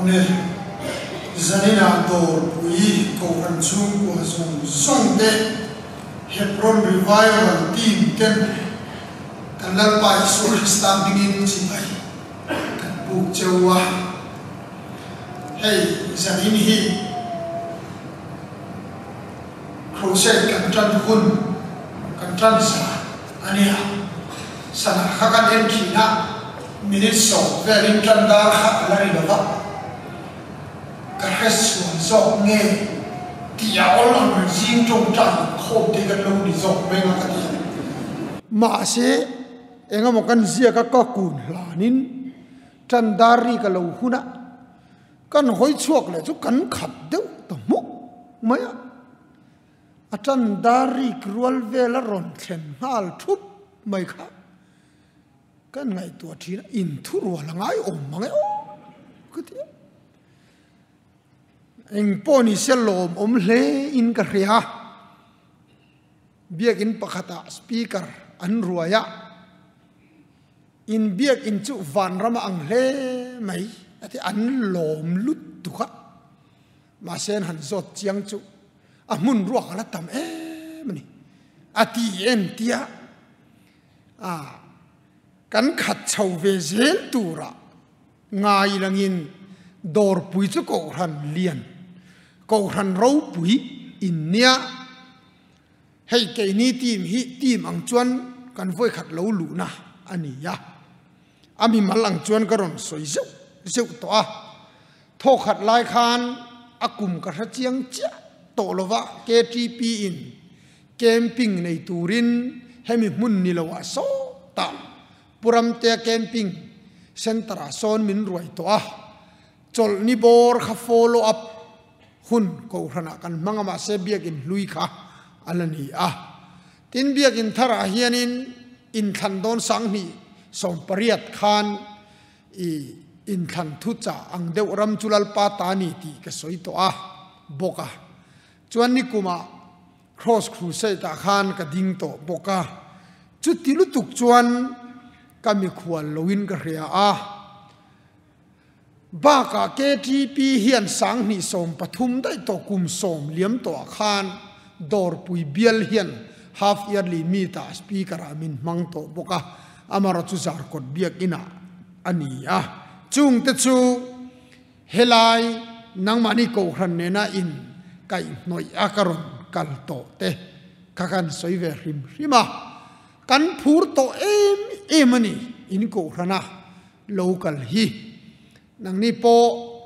Awm e, zaninah dawrpui Kohhran chhungkua zawng zawng te Hebron Revival Team ten kan Lalpa Isua Krista hmingin chibai kan puk cheu a. Hei zanin hi Crusade kan tan hun kan tan sa a nia. Sana kha kan en thin a, minute sawm velin tan dar kha a la ri lo va. Ka hre sual zawk nge tih a awl ang ri zing tawngtai inkhawm te kan lo ni zawk mai nga ka ti a. Mahse, engemaw kan ziak a ka kun hlanin tan dar ri ka lo hun a, kan hawi chhuak leh chu kan khat deuh ta hmuk mai a. A tan dar rik rual vel a rawn thlen nghal thup mai kha. Kan ngaihtuah thin a, inthurual a ngai awm mang e aw ka ti a. Eng pawh ni se lawmawm hle in ka hria. Biakinn pakhatah speaker an ruai a, in biakinn chu vanram a ang hle mai a ti, an lawm lutuk a. Mahse an han zawt chiang chu a hmun ruak a la tam em a ni a ti en tia. A, kan khat chho ve zel tura ngai langin dawrpui chu Kohhran lian, Kohhran ropui in nia. Hei keini team hi team ang chuan kan vawikhat lo luhna a ni a. A mimal ang chuan ka rawn sawi zeuh zeuh tawh a. Thawkhat lai khan a kum ka hre chiang chiah tawh lova KTP in Camping nei turin hemi hmun ni loah sawtah Puramtea Camping Centre-ah sawn min ruai tawh a, chawlhni bawr kha follow up hun kohhranah kan hmang a, mahse biakinn hlui kha a la ni a. Tin, biakinn tharah hianin inthlan dawn sanghnih 18 khan i inthlan thuchah ang deuh ram chu Lalpa ta ni tih ka sawi tawh a bawk a. Chuan nikumah Cross Crusade ah khan ka ding tawh bawk a, chuti lutuk chuan ka mikhual loin ka hria a. Bakah KTP hian 2013 daih tawh kum sawm liam tawhah khan Dawrpui bial hian half yearly meet ah speaker ah min hmang tawh bawk a, amarawh chu Zarkawt biakinah a ni a. Chungte chu Helai nangmahni kohhran nena in kaihhnawih a ka rawn kal tawh te kha kan sawi ve hrim hrim a, kan phur tawh em em a ni in kohhran a lo kal hi. Nangni pawh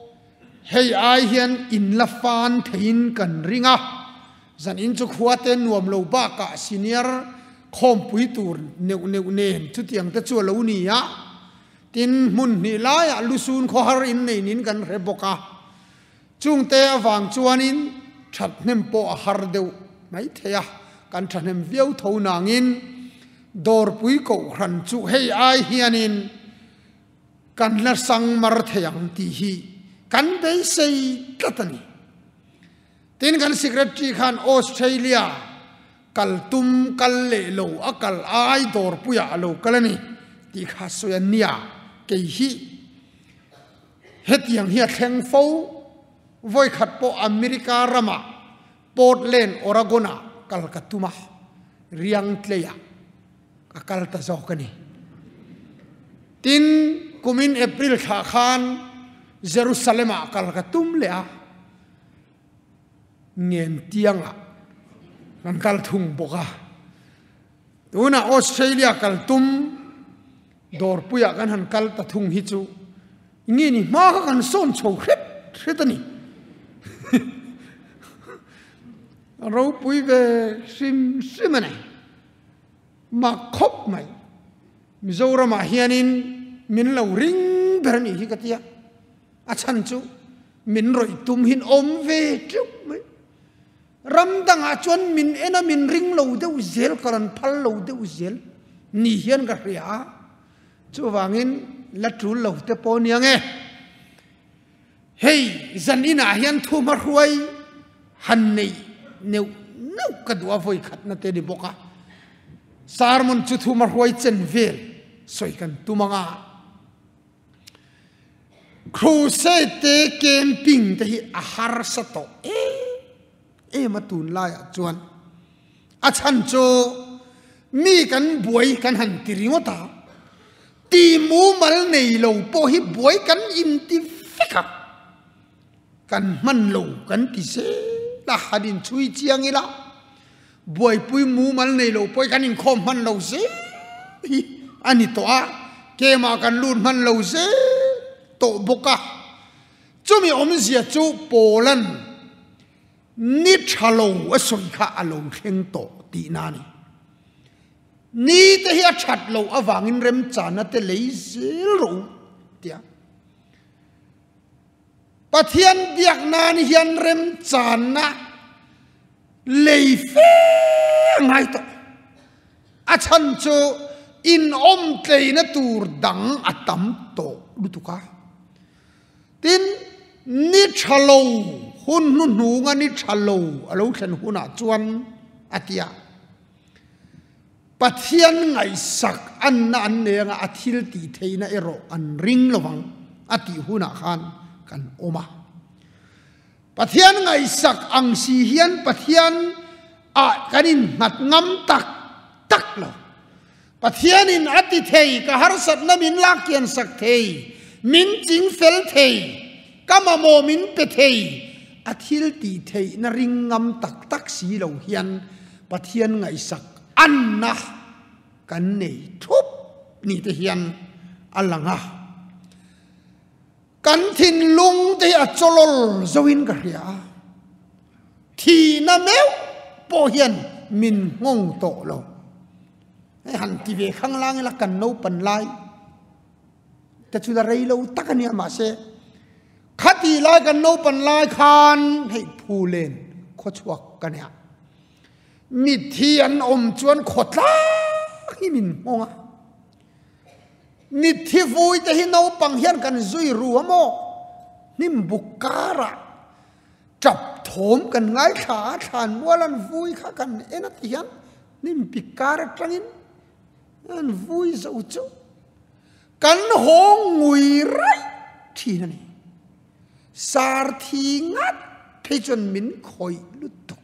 hei ai hian in la fan theiin kan ring a, zan in chu khua te nuam lo bakah senior khawmpui tur neuh neuh nen chutiang te chu a lo ni a. Tin, hmun hnih laiah lusun khawhar in nei nin kan hre bawk a, chungte avang chuanin thathnem pawh a har deuh mai thei a, kan thahnem viau tho nangin dawrpui kohhran chu hei ai hianin kan la sang mar thei ang tih hi kan beisei tlat a ni. Tin, kan secretary khan Australia Kal tum kal leh lo a kal ai dawrpuiah a lo kal a ni tih kha sawi a nia, kei hi hetiang hi a thleng fo. Vawikhat pawh America ramah Portland, Oregon-ah kal ka tum a, Riangtleiah ka kal ta zawk a ni. Tin, kumin April thlah khan Jerusalem-ah kal ka tum leh a. Ngentiangah kan kal thung bawk a. Tunah Australia kal tum dawrpuiah kan han kal ta thung hi chu nge ni hma kha kan sawn chho hret hret a ni. Ropui ve hrim hrim a ni. Mak khawp mai. Mizoramah hianin min lo ring ber a nih hi ka ti a. A chhan chu min rawih tum hin awm ve teuh mai. Ram dangah chuan min en a min ring lo deuh zel, ka rawn phal lo deuh zel ni hian ka hria a. Chuvangin la tul lo te pawh nia nge. Hei zan inah hian thu hmahruai han neih neuh neuh ka duh a vawi khatna te ni bawk a. Sermon chu thu hmahruai chen vel sawi kan tum ang a. Crusade te camping te hi a harsa tawh em em a tunlaiah chuan a chhan chu mi kan buai kan han ti ringawt a, ti mumal nei lo pawh hi buai kan inti vek a, kan hman lo kan ti zel a, han inchhui chiang ila buaipui mumal nei lo pawh hi kan inkhawm hman lo zel hi a ni tawh a, kemah kan lut hman lo zel tawh bawk a. Chumi awmzia chu Paula'n ni tha lo a sawi kha a lo thleng tawh tihna a ni. Ni te hi a that loh avangin remchana te lei zel rawh u tia. Pathian biak nan hian remchana lei fe a ngai tawh. A chhan chu inawmtleina tur dang a tam tawh lutuk a. Tin, ni tha lo hun hnuhnunga ni tha lo a lo thlen hunah chuan a ti a, Pathian ngaihsak anna an nei anga a thil tih theihna erawh an ring lo vang a tih hunah khan kan awm a. Pathian ngaihsak ang si hian Pathian ah kan innghat ngam tak tak lo. Pathianin a ti thei, ka harsatna min lak kian sak thei, min ching fel thei, ka mamawh min pe thei, a thil tih theihna ring ngam tak tak si lo hian Pathian ngaihsak anna kan nei thup ni te hian a lang a. Kan thinlung te hi a chawlawl zoin ka hria a, thihna meuh pawh hian min nghawng tawh lo. Hei han ti ve khang lang ila kan naupan lai te chu la rei lo tak a nia mahse khati lai kan naupan lai khan hei phulen khawchhuak ka nia. Mitthi an awm chuan khawtlang hi min nghawng a. Mitthi vui te hi naupang hian kan zui ru a maw? Hnim buk karah tap thawm kan ngaithla a, thlan mual an vui kha kan en a ti hian hnim pik kar atangin an vui zo chu kan haw ngui raih thin a ni. Sar thi ngat phei chuan min khawih lutuk.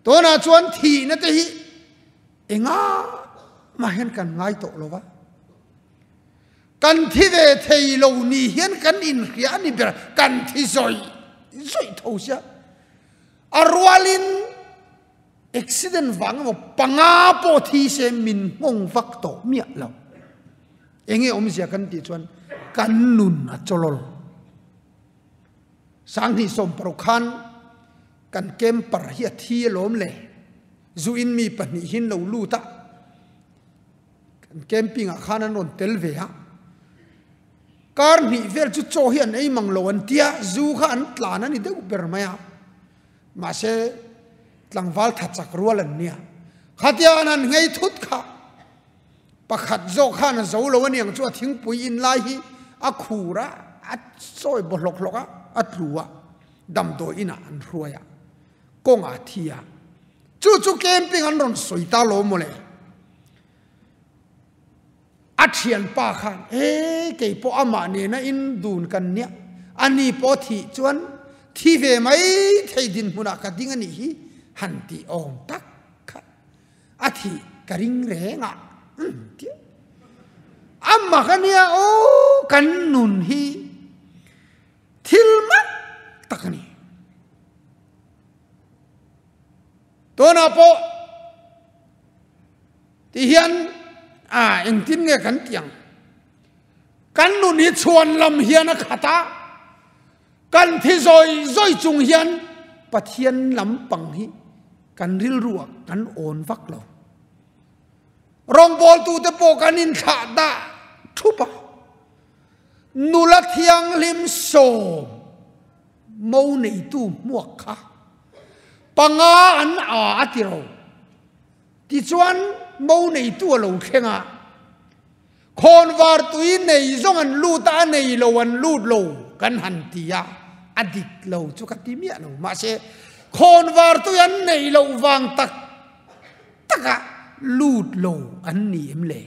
Tunah chuan thihna te hi Enga mah hian kan ngai tawh lo va, kan thi ve thei lo ni hian kan inhria a ni ber, kan thi zawih zawih tho sia. A rualin accident vang emaw panga pawh thi se min nghawng vak tawh miah lo. Enge awmzia kan tih chuan kan nun a chawlawl. 2016 khan kan camper hi a thi alawm le. Zu in mi pahnih hi an lo lut a, kan camping ah khan an rawn tel ve a, kar hnih vel chu chaw hi an ei mang lo an tia, zu kha an tlan a ni deuh ber mai a, mahse tlangval tha chak rual an nia, khatia an han nghei thut kha pakhat zawk khan a zo lo aniang chu a thingpui in lai hi a khur a, a chawi baw hlawk hlawk a, a tlu a, damdawi inah an hruai a. Kawng a thi a, chu chu camping an rawn sawi ta lo mawle. A thianpa khan e kei pawh amah nena in dun kan nia, ani pawh thih chuan thi ve mai thei dinhmunah ka ding a nih hi han tih awm tak kha a thih ka ring reng a tih amah ka nia aw kan nun hi. Thil mak tak a ni. Tunah pawh ti hian a engtin nge kan tih ang? Kan nun hi chhuan lam hian a khat a, kan thi zawi zawi chung hian Pathian lampang hi kan rilruah kan awn vak lo. Rawngbawltute pawh kan inthlah dah thup a. Nula thianghlim sawm mo neitu hmuak kha panga an a a ti ro. Tichuan mo neitu a lo thleng a, khawnvar tui nei zawng an lut a, a nei lo an lut lo kan han ti a, a dik lo chu ka ti miah lo. Mahse khawnvar tui an neih loh vang tak taka lut lo an ni em le?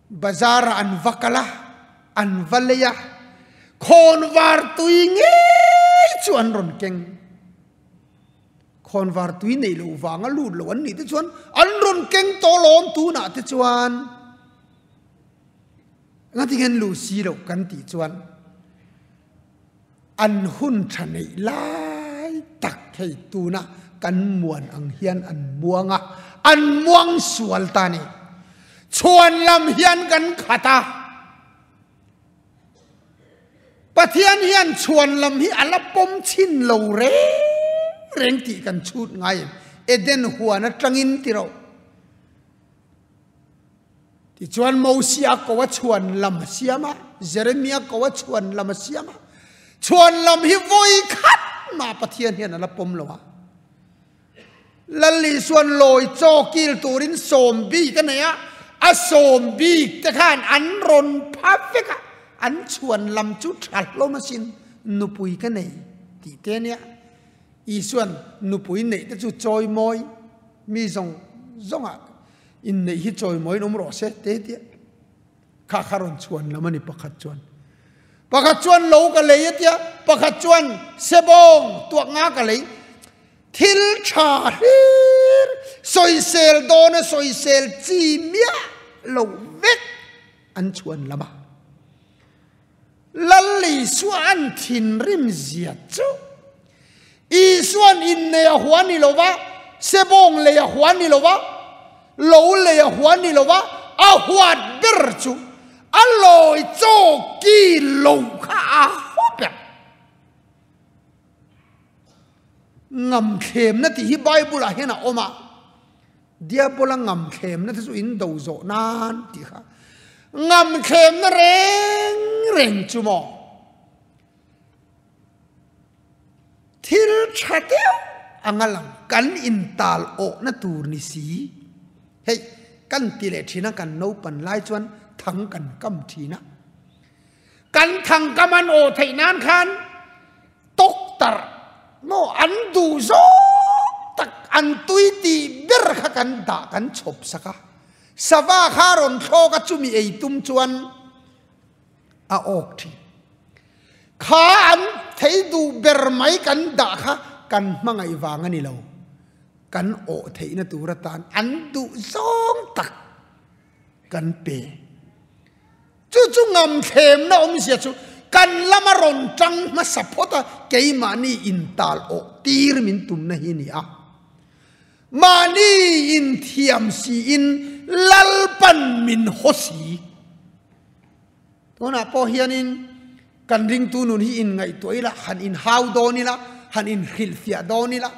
Bazar ah an va kal a, an va lei a, khawnvar tui ngei chu an rawn keng. Khawnvar tui neih loh vanga lut loh an nih te chuan an rawn keng tawh lawm tunah te chuan ngatinge an luh si loh kan tih chuan an hun tha neih lai tak thei tuna kan muan ang hian an muang a, an muang sual ta ni. Chhuan lam hian kan khat a. Pathian hian chhuan lam hi a la pawm chhin lo reng reng tih kan chhut ngai em? Eden huan atangin ti ro. Tichuan Mosia ko a chhuan lam a siam a, Jeremia ko a chhuan lam a siam a. Chhuan lam hi vawi khat mah Pathian hian a la pawm lo a. Lal Isuan lawi chaw kil turin sawm bik a nei a, a sawm bik te khan an rawn pha vek a, an chhuan lam chu tha hlawm asin, nupui ka nei tih te ania. Isuan nupui neih te chu chawimawi mi zawng zawngah inneih hi chawimawiin awm rawh se te tia. Kha kha rawn chhuan lam a ni pakhat chuan. Pakhat chuan lo ka lei a tia, pakhat chuan sebawng tuak nga ka lei. Thil tha hlir sawisel dawn a sawisel chi miah lo vek an chhuan lam a. Lal Isua an thinrim zia chu Isuan innei a hua ni lo va, sebawng lei a hua ni lo va, lo lei a hua ni lo va, a huat ber chu a lawi chaw ki lo kha a haw ber. Ngamthlemna tih hi Bible ah hian a awm a, Diabola ngamthlemna te chu in do zawh nan tih kha. Ngamthlemna reng reng chu maw? Thil tha deuh anga lang kan intal awhna tur ni si. Hei, kan ti leh thin a, kan naupan lai chuan thang kan kam thin a. Kan thang kam an awh theih nan khan tawk tarh maw an duh zawng tak an tui tih ber kha kan dah kan chhawp sak a. Sava kha rawn thlawk a chumi ei tum chuan a awk thin. Kha an thei duh ber mai kan dah kha kan hmangaih vang a ni lo. Kan awh theihna tur atan an duh zawng tak kan pe. Chu chu ngamthlemna awmzia chu kan lama rawn tang hmasa phawt a, keimahni intal awh tir min tumna hi a ni a. Mahni inthiam siin Lalpan min haw si. Tunah pawh hianin kan ringtu nun hi inngaihtuah ila, han inhau dawn ila, han inhrilhfiah dawn ila,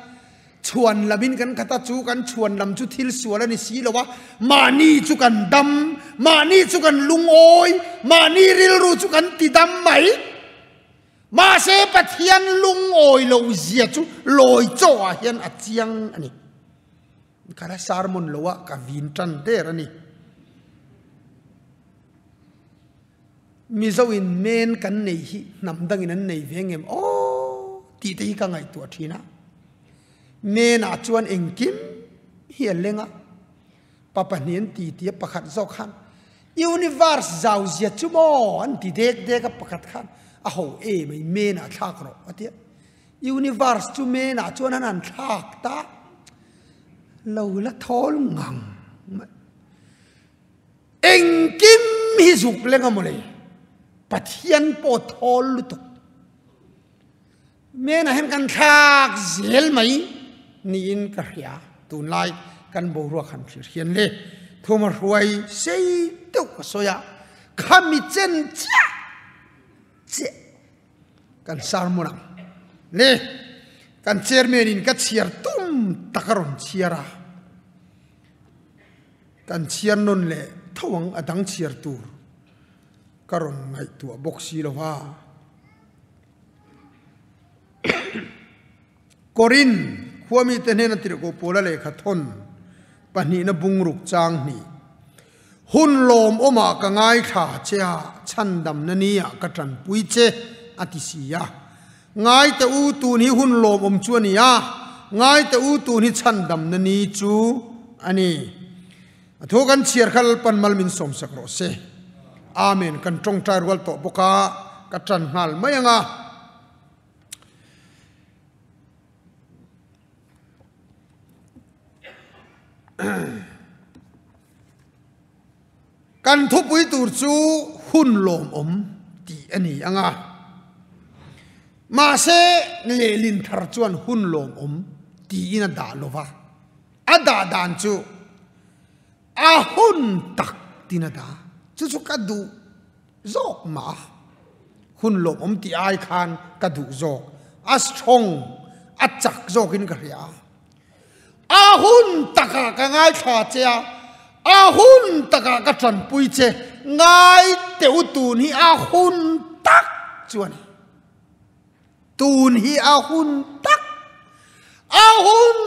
chhuan lamin kan khat a, chu kan chhuan lam chu thil sual a ni si lo a, mahni chu kan dam, mahni chu kan lungawi, mahni rilru chu kan ti dam mai. Mahse Pathian lungawi lo zia chu lawi chaw ah hian a chiang a ni. Ka la sermon lo a, ka vin tan der a ni. Mizo in men kan nei hi hnam dangin an nei ve ngem aw tih te hi ka ngaihtuah thin a. Men ah chuan engkim hi a leng a, pa pahnih an ti ti a, pakhat zawk khan universe zau zia chu maw an ti dek dek a, pakhat khan a ho em ai men ah thlak rawh a ti a. Universe chu men ah chuan an han thlak ta lo la thawl ngang mai. Engkim hi zuk leng a mawle, Pathian pawh thawl lutuk. Menah hian kan thlak zel mai niin ka hria, tunlai kan boruak han thlir hian le thuma hruai sei deuh ka sawi a, khami chen chiah chiah kan sermon ang le kan chairman in ka chhiar tum tak a rawn chhiar a. Kan chhiar nawn leh tho ang a dang chhiar tur ka rawn ngaihtuah bawk si lo va. Korin khuamite hnena tirhkoh Paula lehkha thawn pahnihna bungruk chang hnih hun lawmawmah ka ngaithla che a, chhandamna niah ka tanpui che a ti si a. Ngaite u tun hi hun lawmawm chu a ni a, ngaite u tun hi chhandamna ni chu a ni. A thu kan chhiar kha Lalpan mal min sawmsak rawh se. Amen. Kan tawngtai rual tawh bawk a, ka tan nghal mai ang a. Kan thupui tur chu hun lawmawm tih a ni ang a. Mahse, lehlin thar chuan hun lawmawm tiin a dah lo va. A dah dan chu a hun tak tin a dah. Chu chu ka duh zawk mah a. Hun lawmawm tih ai khan ka duh zawk. A strong, a chak zawkin ka hria. A hun takah ka ngaithla che a, a hun takah ka tanpui che. Ngai teh u tun hi a hun tak chu a ni. Tun hi a hun tak, a hun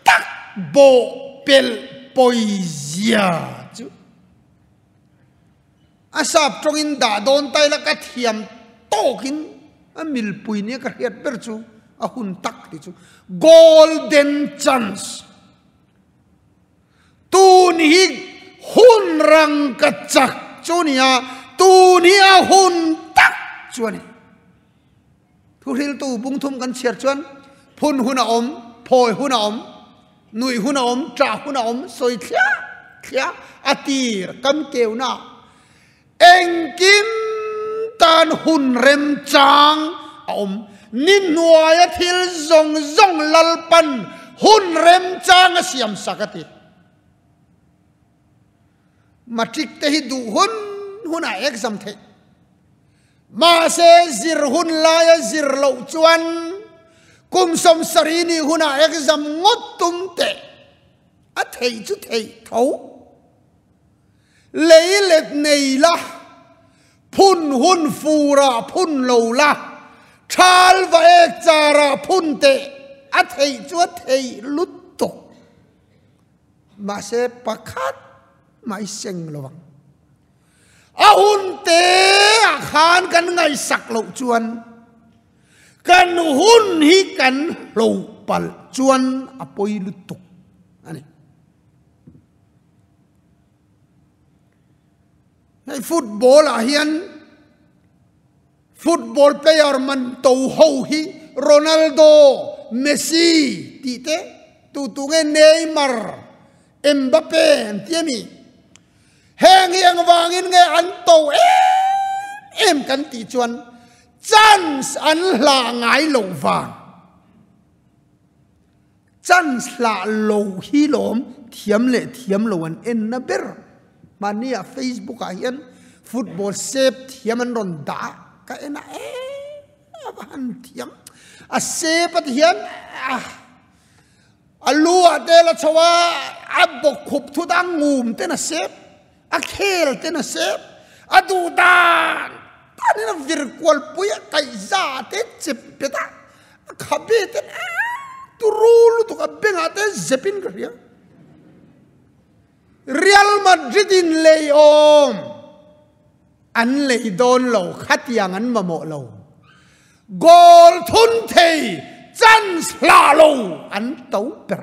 tak bawh pelh pawizia chu a sap tawngin dah dawn ta ila ka thiam tawkin a milpui nia ka hriat ber chu a hun tak tih chu golden chance. Tun hi hun rang ka chak chu nia, tun hi a hun tak chu a ni. Thuhriltu bungthum kan chhiar chuan phun hun a awm, phawi hun a awm, nuih hun a awm, ṭah hun a awm, sawi thliah thliah a tir kam keuna engkim tan hun remchang a awm. Ni hnuaia thil zawng zawng Lalpan hun remchang a siam sak a ti. Matric te hi duh hun hunah exam theih. Mahse zir hun laia zir loh chuan kum 70 nih hunah exam ngawt tum teh a theih chu theih tho. Lei let nei la, phun hun furah phun lo la, thal va ek charah phun teh a theih chu a theih lutuk. Mahse pakhat mai seng lo ang. A hun te ah khan kan ngaihsak loh chuan kan hun hi kan hlo palh chuan a pawi lutuk a ni. Hei football ah hian football player man to ho hi Ronaldo, Messi tih te tu tu nge Neymar, Mbappe an ti a mi. Heng hi engvangin nge an to em em kan tih chuan chance an hlah ngai lo vang. Chance hlah lo hi lawm thiam leh thiam lo an en na ber. Mahni ah Facebook ah hian football save thiam an rawn dah a, ka en a e a va han thiam. A save a ti hian ah. A lu ah te la chho a, a bawk khup thut a ngum ten a sep, a khel ten a sep, a duh dan dan in a vir kual pui a, kaihza te chep bet a, a khabe ten a turu lutuk a bengah te zep in ka hria. Real Madrid in lei awm an lei dawn lo, khatiang an mamawh lo. Goal thun thei chance hlah lo an to ber.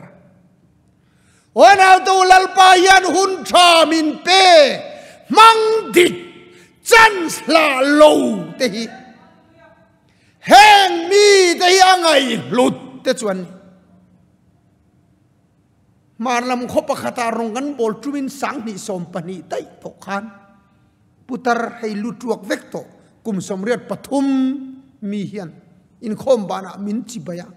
Ronaldo Lalpa hian hun tha min pe hmang dik chance hlah lo te hi heng mi te hi a ngaihhlut te chuan Hmar lam khaw pakhatah rawng kan bawl tumin 2012 daih tawh khan putar hei lu tuak vek tawh kum 83 mi hian inkhawm banah min chibai a,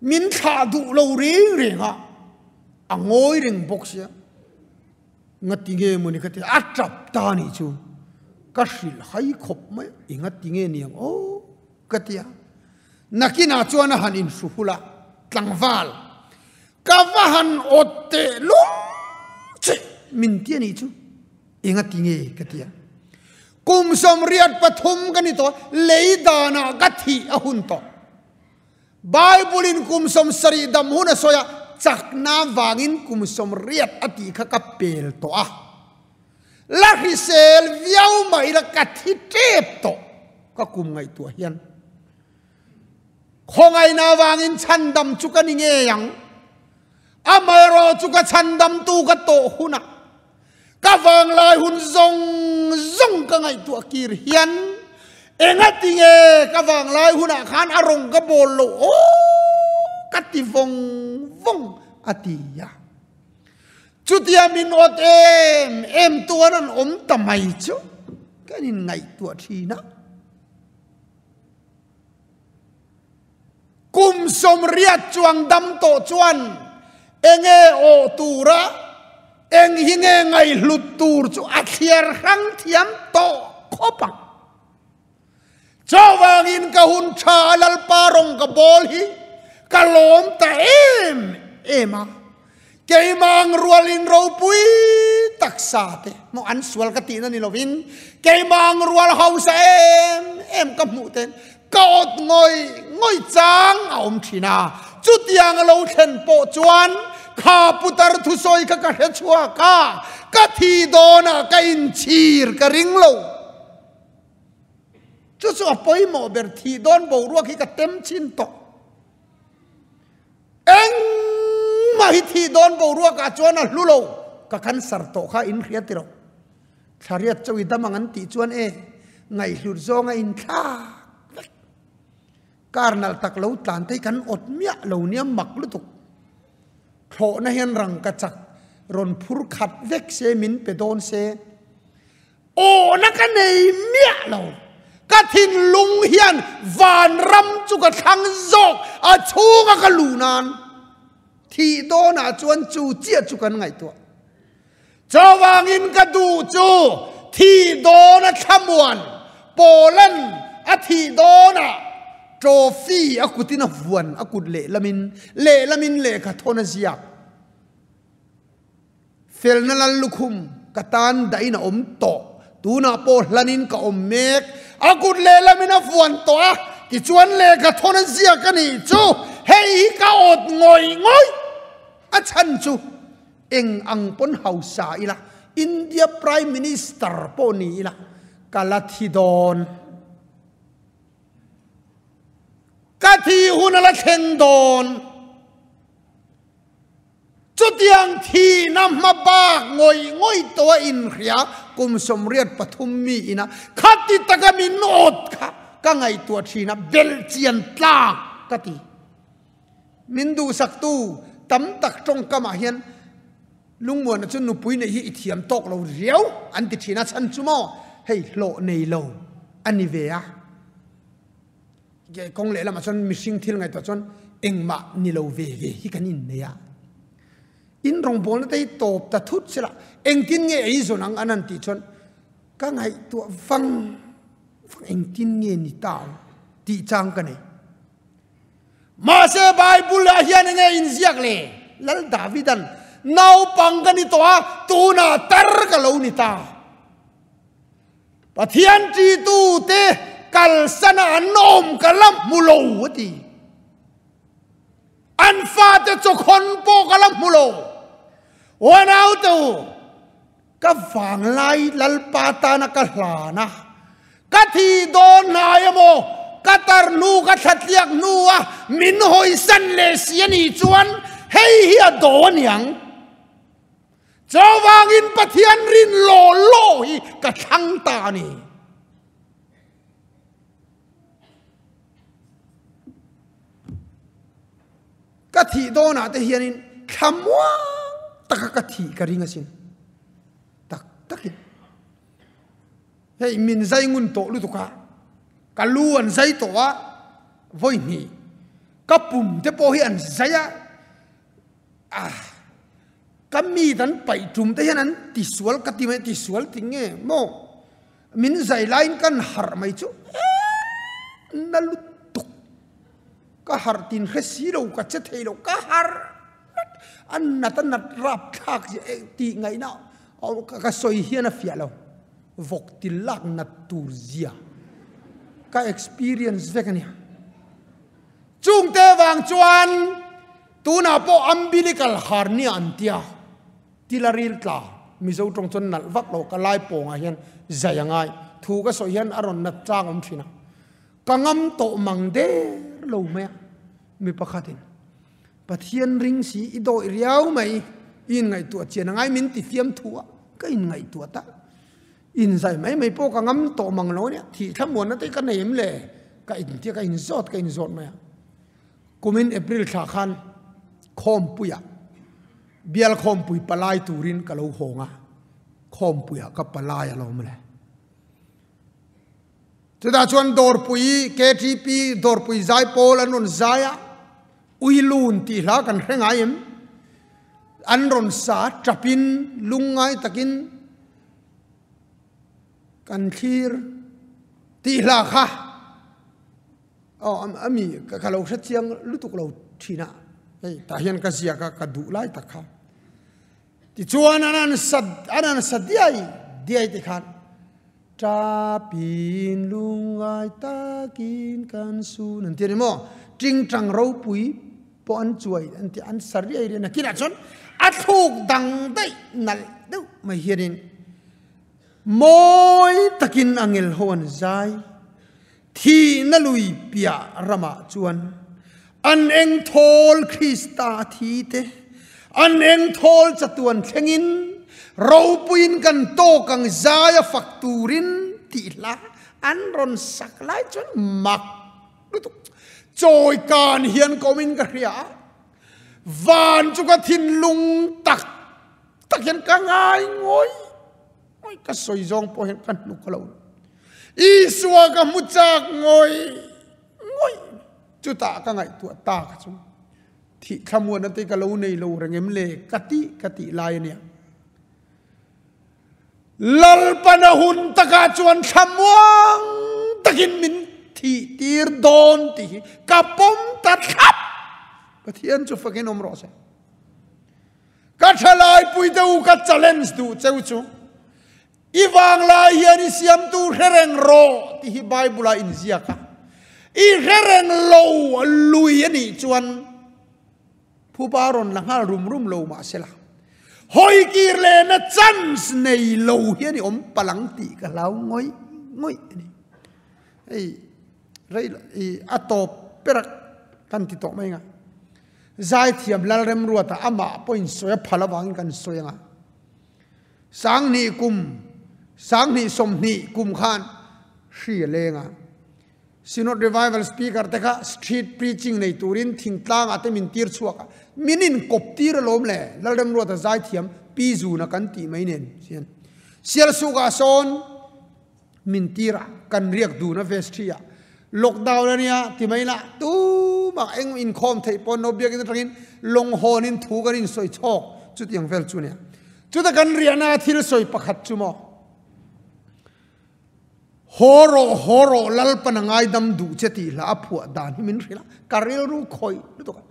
min thlah duh lo reng reng a, a ngawi reng bawk sia. Ngati nge mawni ka ti a tap ta nih chu ka hrilh hai khawp mai a, i ngati nge niang aw ka ti a. Nakinah chuan a han inhru hul a, tlangval, ka va han awt teh lum che min ti a nih chu, enga ti nge ka ti a. Kum 83 ka ni tawh, lei danah ka thih a hun tawh. Bible in kum 70 dam hun a sawi a, chakna vangin kum 80 a tih kha ka pel tawh a. La hrisel viau mai la ka thi tep tawh ka kum ngaihtuah hian. Khawngaihna avangin chhandam chu ka ni ngei ang. Amaherawhchu ka chhandamtu ka tawh hunah ka vanglai hun zawng zawng ka ngaihtuah kir hian engati nge ka vanglai hunah khan a rawng ka bawl lo aw ka ti vawng vawng a ti a. Chutia min awt em em tuan an awm ta mai chu kan inngaihtuah thin a. Kum 80 chuang dam tawh chuan enge awh tura eng hi nge ngaihhlut tur chu a thliar hrang thiam tawh khawp ang. Chuvangin ka hun tha a Lalpa rawng ka bawl hi ka lawm ta em em a. Keimah ang rualin ropui taksa te maw an sual ka tihna ni lovin keimah ang rual hausa em em ka hmuh ten ka awt ngawih ngawih chang a awm thin a. Chutiang a lo thlen pawh chuan kha putar thusawi kha ka hre chhuak a, ka thi dawnah ka inchhir ka ring lo. Chu chu a pawimawh ber thih dawn boruak hi ka tem chin tawh. Engmah hi thih dawn boruakah chuan a hlu lo. Ka cancer tawh kha in hria tiro. Thlariat chawi dam ang an tih chuan e ngaihhlut zawnga inthlak vek. Kar nalh tak lo tlan te hi kan awt miah lo nia mak lutuk. Thlawhna hian rangkachak rawn phur khat vek se min pe dawn se. Awhna ka nei miah lo. Ka thinlung hian vanram chu ka thlang zawk, a chhunga ka luh nan. Thih dawnah chuan chu chiah chu kan ngaihtuah. Chuvangin ka duh chu thih dawna thlamuan Poland a thih dawnah trophy a kutin a vuan, a kut lehlamin, lehlamin lehkha thawn a ziak. Felna lal lukhum ka tan dahin a awm tawh, tunah pawh hlanin ka awm mek. A kut lehlamin a vuan tawh a, tichuan lehkha thawn a ziak a nih chu, hei hi ka awt ngawih ngawih. A chhan chu eng ang pawn hausa ila, India Prime Minister pawh ni ila, ka la thi dawn. Ka thi hun a la thleng dawn. Chutiang thihna hma bak ngawih ngawih tawh a inhria kum 83 mi ina khati taka min awt kha ka ngaihtuah thin a, belhchian tlak ka ti. Min duhsaktu tam tak tawngkamah hian Lungmuana chu nupui neih hi i thiam tawk lo riau an ti thin a, chhan chu maw hei hlawh nei lo a ni ve a. Kawng lehlamah chuan mihring thil ngaihtuah chuan engmah ni lo ve ve hi kan innei a. In rawngbawlna te hi tawp ta thut sela engtin nge ei zawn ang an han tih chuan ka ngaihtuah vang vang engtin nge ni ta ang tih chang ka nei. Mahse Bible ah hian enge inziak le? Lal Davidan naupang ka ni tawh a, tunah tar ka lo ni ta. Pathian ṭitute kalsana an awm ka la hmu lo a ti. An fate chawkhawn pawh ka la hmu lo. Uanaute u, ka vanglai Lalpa tana ka hlan a, ka thi dawn hnai emaw, ka tar hnu ka thlatliak hnu a min hawisan leh si a nih chuan hei hi a daw a niang. Chuvangin Pathian rin law law hi ka thlang ta a ni. Ka thih dawnah te hianin thlamuang taka ka thih ka ring asin. Tak takin. Hei min zai ngun tawh lutuk a, ka lu an zai tawh a, vawi hnih ka pum te pawh hi an zai a, Ah, ka mi dan paih tum te hian an tisual ka ti mai, tisual ti nge maw? Min zai laiin kan harh mai chu na lutuk. Ka harh tin hre si lo, ka che thei lo, ka harh vat. A nat a nat rap thlak zia eh tih ngaihna ka sawi hian a fiah lo. Vawk til lak nat tur zia ka experience vek a nia. Chungte vang chuan Tunah pawh umbilical hernia an tia, tilaril tla, Mizo tawng chuan nalh vak lo, ka lai pawngah hian zai a ngai. Thu ka sawi hian a rawn nat chang awm thin a, ka ngam tawh mang der lo mai a, mi pakhatin. Pathian ring si i dawih riau mai, i inngaihtuah chian a ngai min ti fiamthu a, ka inngaihtuah ta. Inzai mai mai pawh ka ngam tawh mang lo ania, thih thlamuanna te ka nei em le? Ka intia ka inzawt ka inzawt mai a. Kumin April thla khan khawmpuiah bial khawmpui palai turin ka lo hawng a, khawmpuiah ka palai alawm le. Chutah chuan Dawrpui KTP Dawrpui Zaipawl an rawn zai a, Uilun tih hla kan hre ngai em? An rawn sa tapin lungngai takin kan thlir tih hla kha aw ami ka lo hre chiang lutuk lo thin a, hei tah hian ka ziak a ka duh lai tak kha. Tichuan an han sa an han sa diai diai te khan Tapin lungngai takin kan sun an ti a ni maw? Tingtang ropui pawh an chuai an ti an sa riai riai nakinah chuan a thluk dang daih nalh deuh mai hianin mawi takin a ngel ho an zai thihna lui piah ramah chuan an engthawl Krista a thi te an engthawl chatuan thlengin ropuiin kan tawk ang zaia fak turin tih hla an rawn sak lai chuan mak lutuk chawi kan hian ka awmin ka hria a van chu ka thinlung tak tak hian ka ngai ngawi ngawi ka sawi zawng pawh hian ka hnuk lo Isua ka hmu chak ngawi ngawi chutah ka ngaihtuah ta kha chu thih thlamuan ate ka lo nei lo reng em le ka ti ka tih lai ania Lalpana hun takah chuan thlamuang takin min thih tir dawn tih hi ka pawm ta thlap Pathian chu fakin awm rawh se ka thalai pui te u ka challenge duh cheu chu I vanglai hian i siamtu hre reng rawh tih hi Bible ah inziak a. I hre reng lo lui a nih chuan phupa rawn la nghal rum rum lo mah se la, hawi kir lehna chance nei lo hian i awm palang tih ka hlau ngawih ngawih a ni. Hei rei i a tawp ber a kan ti tawh mai ang a. Zaithiam Lalremruata amah pawhin sawi a phal avangin kan sawi ang a. Sanghnih kum, sanghnih 20 kum khan hri a leng a. Synod Revival Speaker te kha street preaching nei turin thingtlang ah te min tir chhuak a, min in kawp tir alawm le, Lalremruata zaithiam Pi Zuna kan tih mai nen hian Sialsuk ah sawn min tir a, kan riak dun a vestry ah lockdown a nia ti mai lah tumah eng inkhawm theih pawh no biakin atangin lawng hawn in thu kan insawi chhawk chutiang vel chu nia. Chuta kan riahna thil sawi pakhat chu maw haw rawh haw rawh Lalpan a ngaidam duh che tih hla a phuah dan hi min hrilh a, ka rilru khawih lutuk a.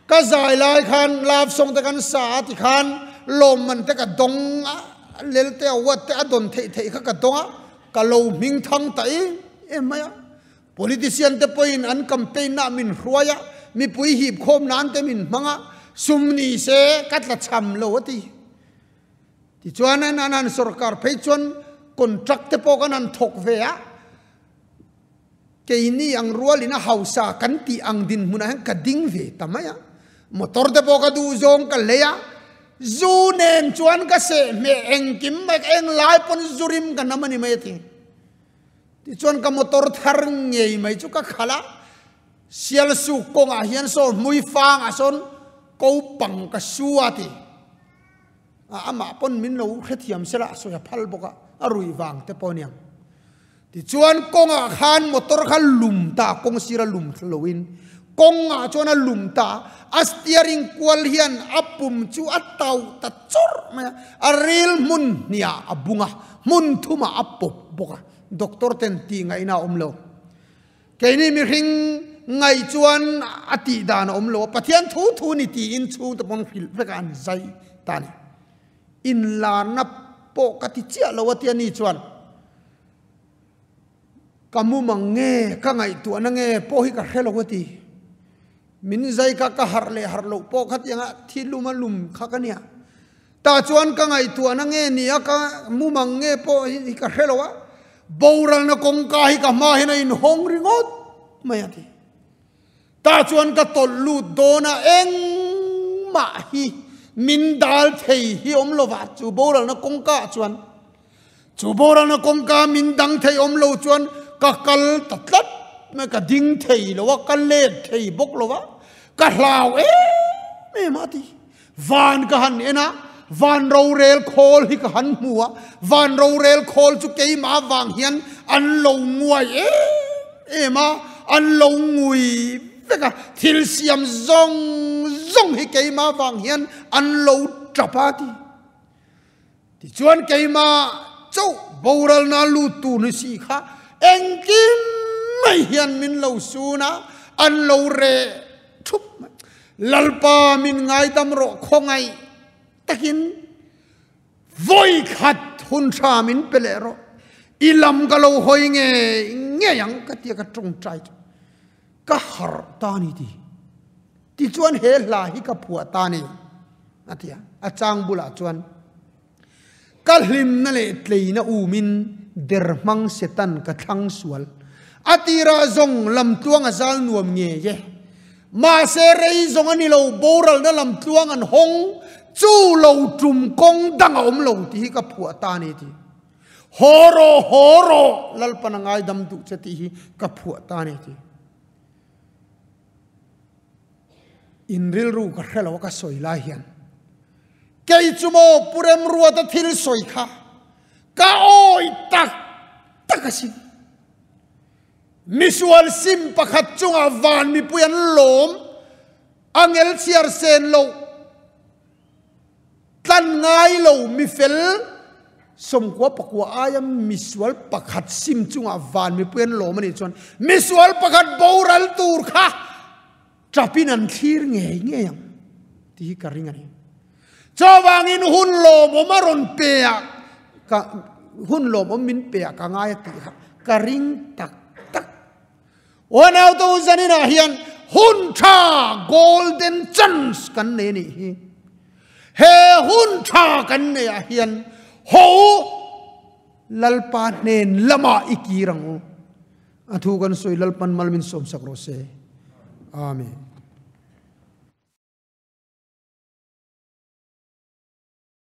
Ka zai lai khan love song te kan sa a ti khan lawmman te ka dawng a, lel te award te a dawn theih theih kha ka dawng a, ka lo hming thang ta em em mai a. Politician te pawhin an campaign na min hruai a, mipui hip khawm nan te min hmang a, sum ni se ka tla cham lo a ti. Tichuan an an sorkar phei chuan contract te pawh kan han thawk ve a, Keini ang rualin a hausa kan tih ang dinhmunah hian ka ding ve ta mai a, motor te pawh ka duh zawng ka lei a, zu nen chuan ka seh hmeh engkim mai ka eng lai pawn zu rim ka nam a ni mai a ti. Tichuan ka motor thar ngei mai chu ka khalh a, Sialsuk kawngah hian sawn hmui fangah sawn ko pang ka su a ti. A amah pawn min lo hrethiam sela a sawi a phal bawk a, a ruih vang te pawh a niang. Tichuan kawngah khan motor kha lum ta, kawng sira lum thla loin kawngah chuan a lum ta, a steering kual hian a pum chu a tauh ta chawrh mai a, a ril hmun hniah a bung a, hmun thumah a pawp bawk a, doctor ten tih ngaihna a awm lo. Keini mihring ngaih chuan a tih dan a awm lo a, Pathian thu thu ni tiin chhungte pawn hrilh vekah an zai ta a ni. Inlarna pawh ka ti chiah lo a tia ni chuan ka mumang nge ka ngaihtuahna nge pawh hi ka hre lo a ti. Min zai kha ka harh leh harh loh pawh kha tianga thi lum a lum kha ka nia. Tah chuan ka ngaihtuahna nge ni a ka mumang nge pawh hi ka hre lo a, boralna kawngka hi ka hma hian a inhawng ringawt mai a ti. Tah chuan ka tawlh lut dawn a, engmah hi min dal thei hi awm lo va, chu boralna kawngka ah chuan chu boralna kawngka min dang thei awm lo chuan ka kal ta tlat mai, ka ding thei lo a, ka let thei bawk lo va, ka hlau em em a ti. Van ka han en a, van rorel khawl hi ka han hmu a, van rorel khawl chu keimah vang hian an lo nguai em em a, an lo ngui vek a, thil siam zawng zawng hi keimah vang hian an lo tap a ti. Tichuan keimah chauh boralna lut tur ni si kha engkim mai hian min lo sun a, an lo reh thup mai. Lalpa min ngaidam rawh khawngaih takin vawi khat hun tha min pe leh rawh, i lam ka lo hawi ngei ngei ang ka tia ka tawngtai chu ka harh ta ni ti. Tichuan he hla hi ka phuah ta ni a ti a, a chang bulah chuan ka hlimna leh tleina umin der hmang Setan ka thlang sual. A tirah zawng lamtluang a zal nuam ngei e. Mahse rei zawng a ni lo, boralna lamtluang an hawng chu lo tum kawng dang a awm lo tih hi ka phuah ta ni ti. Haw rawh, haw rawh, Lalpan a ngaidam duh che tih hi ka phuah ta ni ti. In rilru ka hre lo a ka sawi lai hian kei chu maw Pu Remruata thil sawi kha ka awi tak tak asin. Misual sim pakhat chungah van mipui an lawm a ngel chhiar sen loh. Tlan ngai lo mifel sawmkua pakua aia misual pakhat sim chungah van mipui an lawm a nih chuan misual pakhat boral tur kha tapin an thlir ngei ngei ang tih hi ka ring a ni. Chuvangin hun lawmawm a rawn pe a ka hun lawmawm min pe a ka ngai a tih kha ka ring tak tak. Uanautu zaninah hian hun tha golden chance kan nei a nih hi. He hun tha kan neihah hian ho Lalpa hnen lamah i kir ang u. A thu kan sawi Lalpan mal min sawmsak rawh se. Amen.